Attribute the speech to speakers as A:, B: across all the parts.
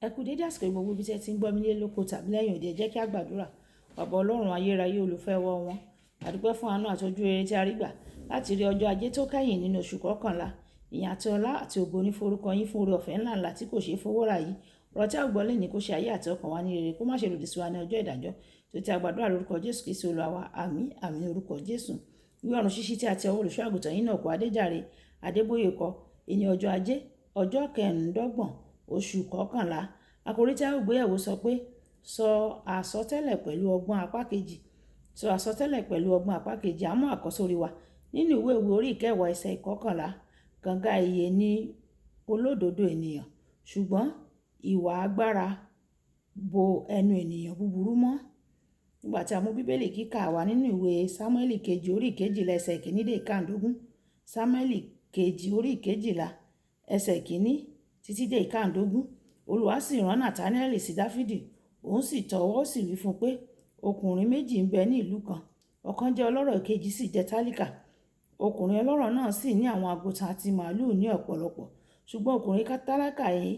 A: Ẹ kú dédé àsìkò gbogbo ibi tí ẹ ti ń gbọ́ mi nílé lóko tàbí lẹ́yìn òde. Ẹ jẹ́ kí a gbàdúrà. Bàbá Ọlọ́run ayérayé, olùfẹ́ wọ wọn. A dúpẹ́ fún àánú àti ojú rere tí a rí gbà láti rí ọjọ́ ajé tó kẹ́yìn nínú oṣù kọkànlá. Ìyìn àti ọlá àti ògo ní forúkọ yín fún oore ọ̀fẹ́ ńlá ńlá tí kò ṣeé fowó rà yìí. Ọ̀rọ̀ tí a ó gbọ́ lónìí kó ṣe ayé àti ọkàn wa ní rere, kó má ṣe lòdì sí wa ní ọjọ́ ìdájọ́. Tó tí a gbàdúrà lórúkọ Jésù Kristi Olúwa wa. Àmín, àmín ní orúkọ Jésù. Ìwé ọ̀run ṣíṣí tí a ti ọwọ́ olùṣọ́ àgùntàn yín náà kọ Adéjàre Adébóyè kọ. Ìní ọjọ́ ajé, ọjọ́ kẹrìndínlọ́gbọ̀n, oṣù kọkànlá. Àkòrí tí a ó gbéyẹ̀wò sọ pé, sọ àsọtẹ́lẹ̀ pẹ̀lú ọgbọ́n apá kejì. Sọ àsọtẹ́lẹ̀ pẹ̀lú ọgbọ́n apá kejì. A mú àkọ́sórí wa nínú ìwé òwe orí ìkẹwàá ẹsẹ̀ ìkọkànlá. Kànga ìyè ni olódodo ènìyàn, ṣùgbọ́n ìwà agbára bo ẹnu ènìyàn búburú mọ́. Nígbà tí a mú Bíbélì kíkà wá nínú ìwé Sámúẹ́lì kejì orí ìkejìlá ẹsẹ̀ ìkíní dé ìkàndógún. Sámúẹ́lì kejì orí ìkejìlá ẹsẹ̀ ìkíní títí dé ìkàndógún. Olúwa sì rán Nàtánẹ́lì sí Dáfídì, òun sì tọ̀ ọ́, ó sì wí fún un pé, ọkùnrin méjì ń bẹ ní ìlú kan, ọ̀kan jẹ́ ọlọ́rọ̀, èkejì sì jẹ́ tálíkà. Ọkùnrin ọlọ́rọ̀ náà sì ní àwọn àgùntàn àti màlúù ní ọ̀pọ̀lọpọ̀, ṣùgbọ́n ọkùnrin tálákà yìí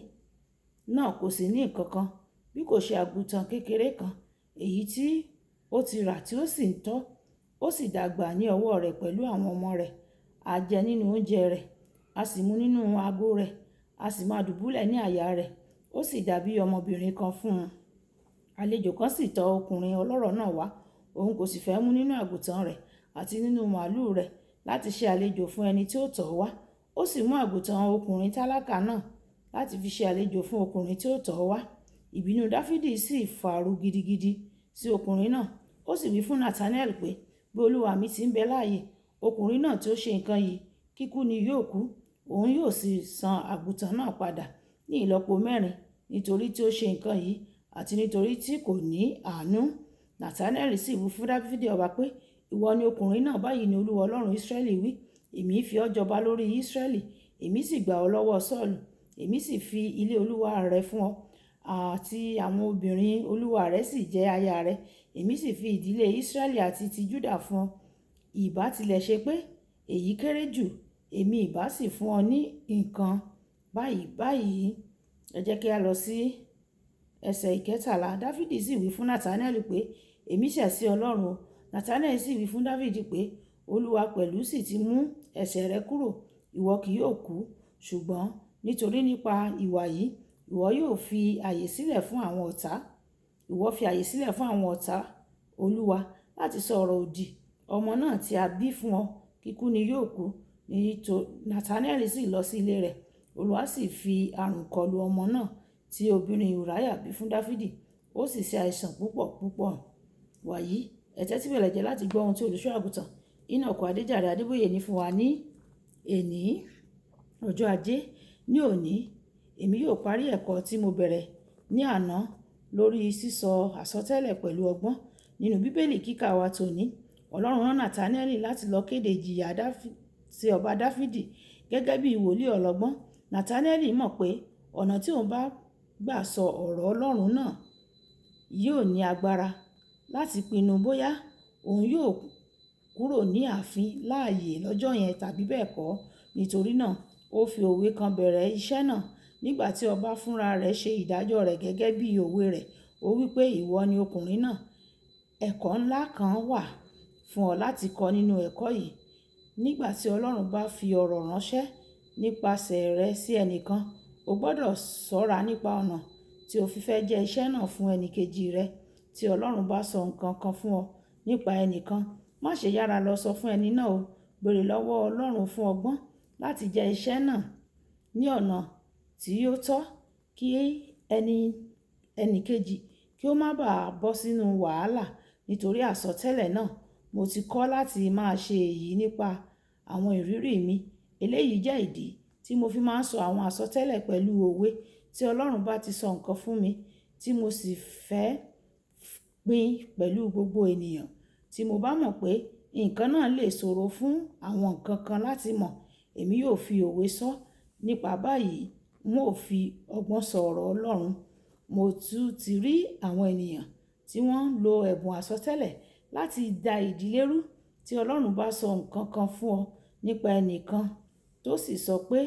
A: náà kò sì ní nǹkan kan bí kò ṣe àgùntàn kékeré kan, èyí tí ó ti rà tí ó sì ń tọ́, ó sì dàgbà ní ọwọ́ rẹ̀ pẹ̀lú àwọn ọmọ rẹ̀. A jẹ nínú oúnjẹ rẹ̀, a sì mu nínú ago rẹ̀, a sì máa dùbúlẹ̀ ní àyà rẹ̀. Ó sì dàbí ọmọbìnrin kan fún un. Àlejò kan sì tọ ọkùnrin ọlọ́rọ̀ náà wá, òun kò sì fẹ́ mú nínú àgùntàn rẹ̀ àti nínú màlúù rẹ̀ láti ṣe àlejò fún ẹni tí ó tọ̀ ọ́ wá. Ó sì mú àgùntàn ọkùnrin tálákà náà láti fi ṣe àlejò fún ọkùnrin tí ó tọ̀ ọ́ wá. Ìbínú Dáfídì sì fàru gidigidi sí ọkùnrin náà. Ó sì wí fún Nàtánẹ́lì pé, bí Olúwa mi ti ń bẹ láàyè, ọkùnrin náà tí ó ṣe nǹkan yìí kíkú ni yóò kú, òun yóò sì san àgùntàn náà padà ní ìlọ́po mẹ́rin nítorí tí ó ṣe nǹkan yìí àti nítorí tí kò ní àánú. Nàtánẹ́lì sì wí fún Dáfídì ọba pé, ìwọ ni ọkùnrin náà, báyìí ni Olúwa Ọlọ́run Ísírẹ́lì wí, èmi fi ọ́ jọba lórí Ísírẹ́lì, èmi sì gbà ọ́ lọ́wọ́ Sọ́ọ̀lù, èmi sì fi ilé Olúwa rẹ fún ọ, àti àwọn obìnrin Olúwa rẹ sì jẹ́ aya rẹ, èmi sì fi ìdílé Ísírẹ́lì àti ti Júdà fún ọ. Ìbá tilẹ̀ ṣe pé èyí kéré jù, èmi ìbá sì fún ọ ní nǹkan báyìí báyìí. Ẹ jẹ́ kí a lọ sí ẹsẹ̀ ìkẹtàlá. Dáfídì sì wí fún Nàtánẹ́lì pé, èmi ṣẹ̀ sí Ọlọ́run o. Nàtánẹ́lì sì wí fún Dáfídì pé, Olúwa pẹ̀lú sì ti mú ẹ̀ṣẹ̀ rẹ kúrò, ìwọ kì yóò kú. Ṣùgbọ́n nítorí nípa ìwà yìí, ìwọ yóò fi àyè sílẹ̀ fún àwọn ọ̀tá. Ìwọ fi àyè sílẹ̀ fún àwọn ọ̀tá Olúwa láti sọ ọ̀rọ̀ òdì. Ọmọ náà tí a bí fún ọ, kíkú ni yóò kú. Nàtánẹ́lì sì lọ sí ilé rẹ̀. Olúwa sì fi àrùn kọlù ọmọ náà tí obìnrin Uriah bí fún Dáfídì. Ó sì ṣe àìsàn púpọ̀ púpọ̀. Wàyí, ẹ tẹ́tí bẹ̀lẹ̀ jẹ́ láti gbọ́ ohun tí olùṣọ́ àgùntàn Enoch Adéjàre Adébóyè ní fún wa ní èní ọjọ́ ajé. Ní òní, èmi yóò parí ẹ̀kọ́ tí mo bẹ̀rẹ̀ ní àná lórí sísọ àsọtẹ́lẹ̀ pẹ̀lú ọgbọ́n. Nínú Bíbélì kíkà wa tòní, Ọlọ́run rán Nàtánẹ́lì láti lọ kéde ìjìyà sí ọba Dáfídì gẹ́gẹ́ bí wòlíì ọlọ́gbọ́n. Nàtánẹ́lì mọ̀ pé ọ̀nà tí òun bá gbà sọ ọ̀rọ̀ Ọlọ́run náà yóò ní agbára láti pinnu bóyá òun yóò kúrò ní ààfin láàyè lọ́jọ́ yẹn tàbí bẹ́ẹ̀ kọ́. Nítorí náà, ó fi òwe kan bẹ̀rẹ̀ iṣẹ́ náà. Nígbà tí ọba fúnra rẹ̀ ṣe ìdájọ́ rẹ̀ gẹ́gẹ́ bí òwe rẹ̀, ó wí pé, ìwọ ni ọkùnrin náà. Ẹ̀kọ́ ńlá kan wà fún ọ láti kọ́ nínú ẹ̀kọ́ yìí. Nígbà tí Ọlọ́run bá fi ọ̀rọ̀ ránṣẹ́ nípasẹ̀ rẹ sí ẹnìkan, o gbọdọ̀ ṣọ́ra nípa ọ̀nà tí o fi fẹ́ jẹ́ iṣẹ́ náà fún ẹni kejì rẹ. Tí Ọlọ́run bá sọ nǹkan kan fún ọ nípa ẹnìkan, má ṣe yára lọ sọ fún ẹni náà o. Béèrè lọ́wọ́ Ọlọ́run fún ọgbọ́n láti jẹ́ iṣẹ́ náà ní ọ̀nà tí ó tọ́ kí ẹni kejì kí ó má bàa bọ́ sínú wàhálà nítorí àsọtẹ́lẹ̀ náà. Mo ti kọ́ láti máa ṣe èyí nípa àwọn ìrírí mi. Eléyìí jẹ́ ìdí tí mo fi máa ń sọ àwọn àsọtẹ́lẹ̀ pẹ̀lú òwe. Tí Ọlọ́run bá ti sọ nǹkan fún mi tí mo sì fẹ́ pín pẹ̀lú gbogbo ènìyàn, tí mo bá mọ̀ pé nǹkan náà lè ṣòro fún àwọn nǹkan kan láti mọ̀, èmi yóò fi òwe sọ. Nípa báyìí, n ó fi ọgbọ́n sọ ọ̀rọ̀ Ọlọ́run. Mo tún ti rí àwọn ènìyàn tí wọ́n ń lo ẹ̀bùn àsọtẹ́lẹ̀ láti da ìdílé rú. Tí Ọlọ́run bá sọ nǹkan kan fún ọ nípa ẹnìkan tó sì sọ pé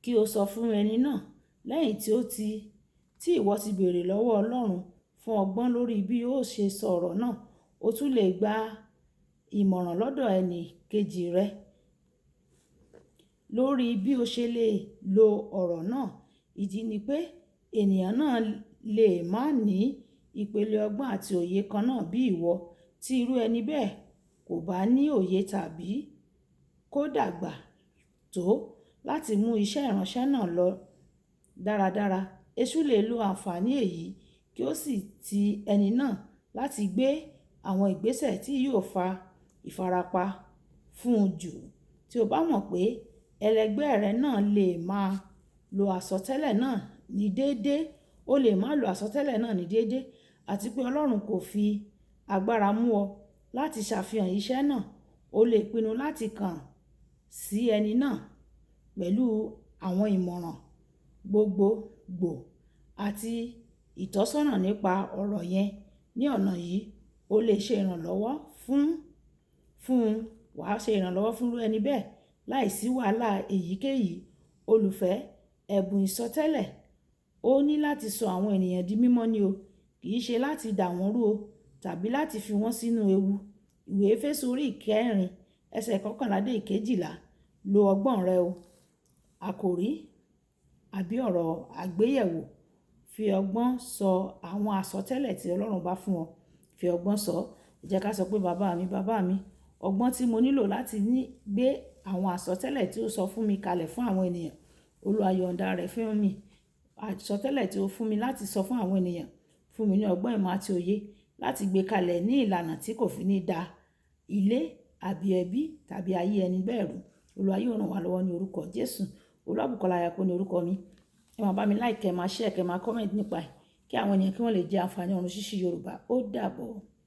A: kí o sọ fún ẹni náà Lẹ́yìn tí ìwọ ti béèrè lọ́wọ́ Ọlọ́run fún ọgbọ́n lórí bí ó ṣe sọ ọ̀rọ̀ náà, o tún lè gba ìmọ̀ràn lọ́dọ̀ ẹni kejì rẹ lórí bí o ṣe lè lo ọ̀rọ̀ náà. Ìdí ni pé ènìyàn náà lè má ní ìpele ọgbọ́n àti òye kan náà bí ìwọ. Tí irú ẹni bẹ́ẹ̀ kò bá ní òye tàbí kó dàgbà tó láti mú iṣẹ́ ìránṣẹ́ náà lọ dáradára, èṣù lè lo àǹfààní èyí kí ó sì ti ẹni náà láti gbé àwọn ìgbésẹ̀ tí yóò fa ìfarapa fún un jù. Tí o bá mọ̀ pé ẹlẹgbẹ́ rẹ náà lè máa lo àsọtẹ́lẹ̀ náà ní déédéé, ó lè máa lo àsọtẹ́lẹ̀ náà ní déédéé, àti pé Ọlọ́run kò fi agbára mú ọ láti ṣàfihàn iṣẹ́ náà, o lè pinnu láti kàn sí ẹni náà pẹ̀lú àwọn ìmọ̀ràn gbogbogbò àti ìtọ́sọ́nà nípa ọ̀rọ̀ yẹn. Ní ọ̀nà yìí, o lè ṣe ìrànlọ́wọ́ fún un, wà á ṣe ìrànlọ́wọ́ fún irú ẹni bẹ́ẹ̀ láìsí wàhálà èyíkéyìí. Olùfẹ́, ẹ̀bùn ìsọtẹ́lẹ̀ ó ní láti sọ àwọn ènìyàn di mímọ́ ni o, kì í ṣe láti dà wọ́n rú o tàbí láti fi wọ́n sínú ewu. Ìwé Éfésù orí 4, ẹsẹ̀ 11 dé 12. Lo ọgbọ́n rẹ o. Àkòrí àbí ọ̀rọ̀ àgbéyẹ̀wò: fi ọgbọ́n sọ àwọn àsọtẹ́lẹ̀ tí Ọlọ́run bá fún ọ. Fi ọgbọ́n sọ. Ẹ jẹ́ ká sọ pé bàbá mi, bàbá mi, ọgbọ́n tí mo nílò láti ní gbé àwọn àsọtẹ́lẹ̀ tí ó sọ fún mi kalẹ̀ fún àwọn ènìyàn, Olúwa yọ̀ǹda rẹ̀ fún mi. Àsọtẹ́lẹ̀ tí ó fún mi láti sọ fún àwọn ènìyàn, fún mi ní ọgbọ́n, ìmọ̀ àti òye láti gbé kalẹ̀ ní ìlànà tí kò fi ní da ilé àbí ẹbí tàbí ayé ẹni bẹ́ẹ̀ rú. Olúwa yóò ràn wá lọ́wọ́ ní orúkọ Jésù. Olúwabùkọ́lá Ayako ní orúkọ mi. Ẹ máa bá mi like, ẹ máa share, kẹ máa comment nípa ẹ̀ kí àwọn ènìyàn kí wọ́n lè jẹ àǹfààní ọ̀run ṣíṣí Yorùbá. Ó dàbọ̀.